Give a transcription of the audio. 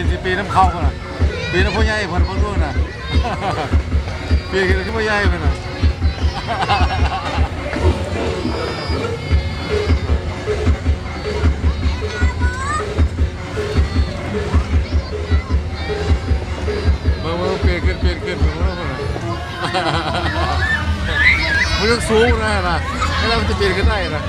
ຊິເປນຳເຂົາພຸ້ນນະ ເປນຳພໍ່ໃຫຍ່ເພິ່ນເບິ່ງດູນະ ເປນຄືພໍ່ໃຫຍ່ເພິ່ນນະ ເບິ່ງໆ ເປນຂຶ້ນ ເປນຂຶ້ນ ເບິ່ງໆ ເບິ່ງໆ ມັນຍັງສູງນະ ນະ ແລ້ວມັນຈະເປນຂຶ້ນໄດ້ນະ.